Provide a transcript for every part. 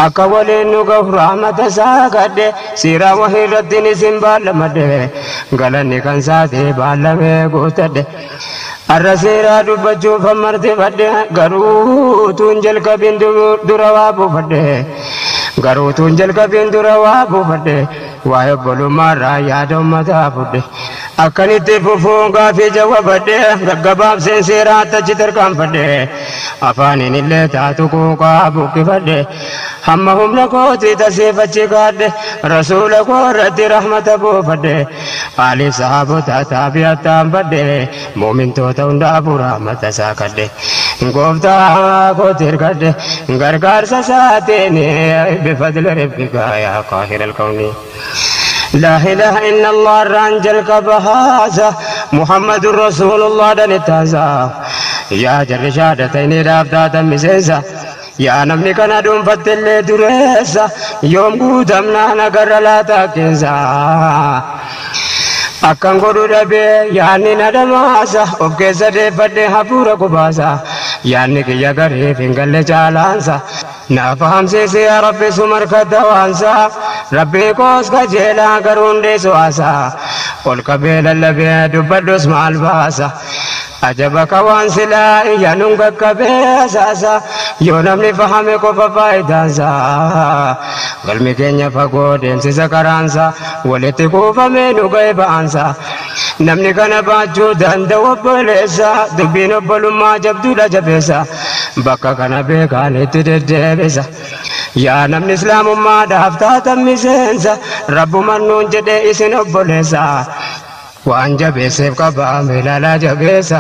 Akka waliin nu gahu rahmata isaa kadhe siiraa wahii irratti isin baallamadhe galanni kan saatee baallamee guutadhe. Arra seeraa dubbachuuf hammartifadhe garuu tuun jalqabin dura waa buufadhe garuu tuun jalqabin dura waa buufadhe waa'ee obbolummaarraa yaada ummataa fudhe. Akkanitti fufuun gaafii jawwabadhe gaggabaabseen seeraatti achi tarkaanfadhe afaaniin illee taatu quuqaa buqqifadhe hamma humna kootii taseeffachi kaadhe rasuula koo irratti rahmata buufadhe haalii sahaabota taabi'attaan badhe muumintoota hundaafuu rahmata isaa kadhe gooftaa kooti hirkadhe gargaarsa isaatiin bifadli rabbika yaa qaahira alkawni. لا إله إلا الله رانجل كبهازا محمد رسول الله دنتازا يا جر شهادتين رافتا مسيسا يا نمني كان دوم فتل دريسا يوم قدمنا نقر لا تكنسا Akkan godhu dhabee yaadni na dhamaasa of keessa deeffadhee hafuura qubaasa yaadni kiyya gariif hin galle caalaansa naaf hamsiise yaa Rabbi sumarka dawaansa Rabbi koos qajeelaa garuu hundeessu haasa ol qabee lallabee dubbadhus maal baasa ajaba ka waan silaa iyyaanuun qaqqabee asaasa yoo namni fahame qofa faayidaansa galmi keenya fagoo deemsisa karaansa walitti kuufamee nu ga'e ba'aansa namni kana baachuu danda'u obboleessa dubbiin obbolummaa jabduudha jabeessa bakka kana beekaan itti deddeebisa. Yaa namni islaamummaadhaaf taatan miseensa rabbumaan nuun jedhee isin obboleessa. Waan jabeesseef qabaa ilaalaa jabeessa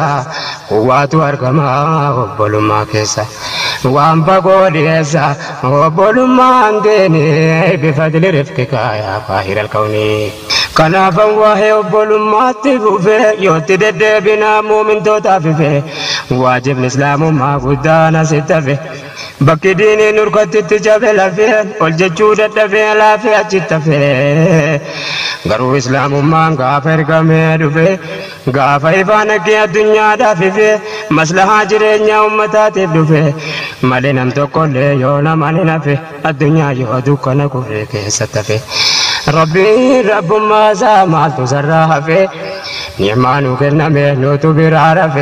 kuwaatu argamaa obbolummaa keessa. Waan fagoo dhiyeessa obbolummaan deeni bifadli rifqika yaa qaahira alkawni. Kanaafan waa'ee obbolummaatti fufee yootti deddeebinaa muumintootaaf ife waajibni islaamummaa guddaan asitti hafe. Bakki diiniin nurkatti jabe lafee ol jechuu dadhabee laafee achitti hafe. Garuu islaamummaan gaafa ergamee dhufe gaafa ifaan haqqee addunyaadhaaf ife maslahaa jireenyaa uummataatiif dhufe malee nam tokkollee yoo namaan hin hafe addunyaa yoo dukkana kufee keessatti hafe. Rabbiin rabbummaa isaa maaltu sarraa hafe ni'maa nu kenname nutu biraa rafe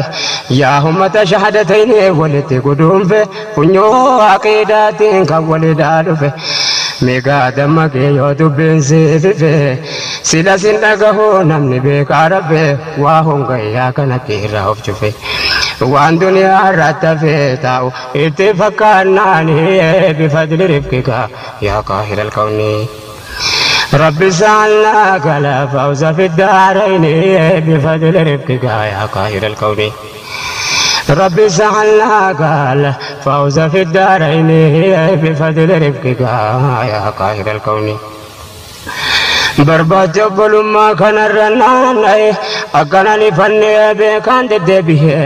yaa ummata shahaadatayni walitti guduunfe funyoo aqiidaatiin kan walidhaa dhufe meegaa dammaqee yoo dubbiin siifife sila sin dhagahuu namni beekaa rafe waa hongayyaa kana irraa of cufe waan duniyaa irratti hafe taa'u itti fakkaannaani bifadli rifqika yaa qaahira alkawni. رب سألناك لا فوز في الدارين بفضل رفقك يا قاهر الكون. رب سألناك لا فوز في الدارين بفضل رفقك يا قاهر الكون. Barbaacha obbolummaa kanarra naanna'e akkanaan ifannee beekaan deddeebi'e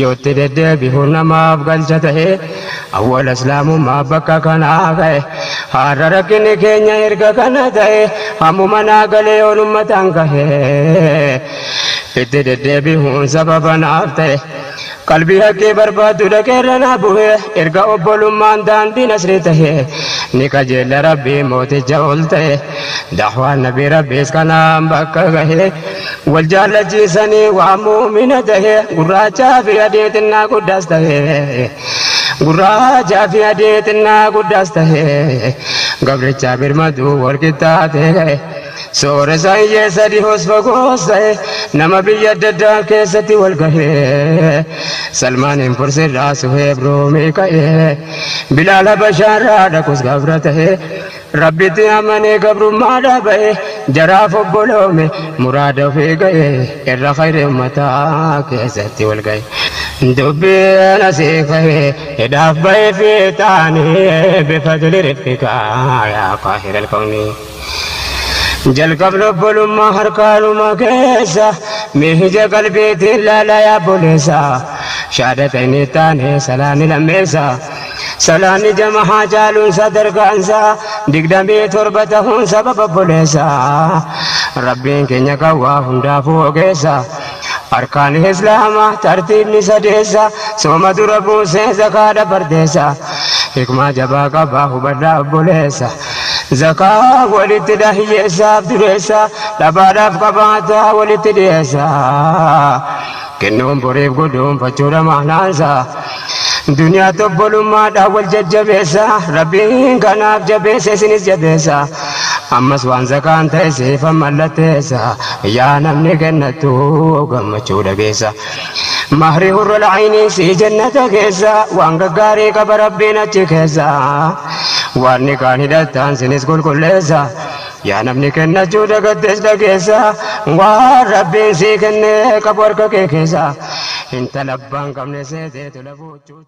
yootti deddeebi'u namaaf galcha ta'e awwala islaamummaa bakka kanaa ka'e har'a rakkinni keenya erga kana ta'e hammuma naa galee yoon uummataan kahe itti deddeebi'uun sababa naaf ta'e. Qalbii haqqee barbaadu dhaqeerra naa bu'e erga obbolummaan daandii nasrii ta'e ni qajeella rabbii mooticha ol ta'e dahwaan nabii rabbiis kanaan bakka gahe wal jaallachiisanii waa muumina ta'e gurraachaa fi adii xinnaa guddaas ta'e gurraachaa fi adii xinnaa guddaas ta'e gabrichaa birmaduu wal qixxaatee ga'e. Soora isaa sadii hosfagoos ta'e nama biyya adda addaa keessatti wal gahee Salmaaniin Fursirraa Suheeb Roomii ka'ee Bilaal Habashaarraa dhaqus gabra ta'e Rabbitti amanee gabrummaa ba'e jaraaf obboloome muraada ofii ga'e irra khayri uummataa keessatti wal ga'e. Dubbiin asii ka'e hidhaaf ba'ee fi taanii bifadli rifqika yaa qaahira alkawni. Jalqabni obbolummaa harkaanuma keessa miija qalbiitiin laalaa yaa obboleessa shahaadatayni taane salaanni lammeessa salaanni jamahaa caaluun sadarkaansa 27 ta'uun sababa obboleessa Rabbiin keenya kan waa hundaafuu ogeessa. Arkaan islaamaa tartiibni sadeessa sooma dura buusee zakaadha bardeessa. Hikmaa jabaa qabaa hubadhaa obboleessa. Zakaa walitti dhahiyyeessaaf dureessa, dhabaadhaaf qabaataa walitti dhiyeessa. Kennuun boriif guduunfachuudha maanaansa. Duniyaa obbolummaadhaan wal jajjabeessa, Rabbiin kanaaf jabeessa isinis jabeessa. Ammas waan zakaan ta'e siifan mallatteessa, yaa namni kennattu gammachuu dhageessa. Mahri hurra laayinii si jannata keessa, waan gaggaarii qaba Rabbiin achi keessa. Waan ni kaan hidhattaan sinis qulqulleessa. Yaa namni kennachuu dagattes dhageessa, waan Rabbiin sii kennee qabu harka kee keessa. Intala abbaan qabne seeteetu lafuuchuu.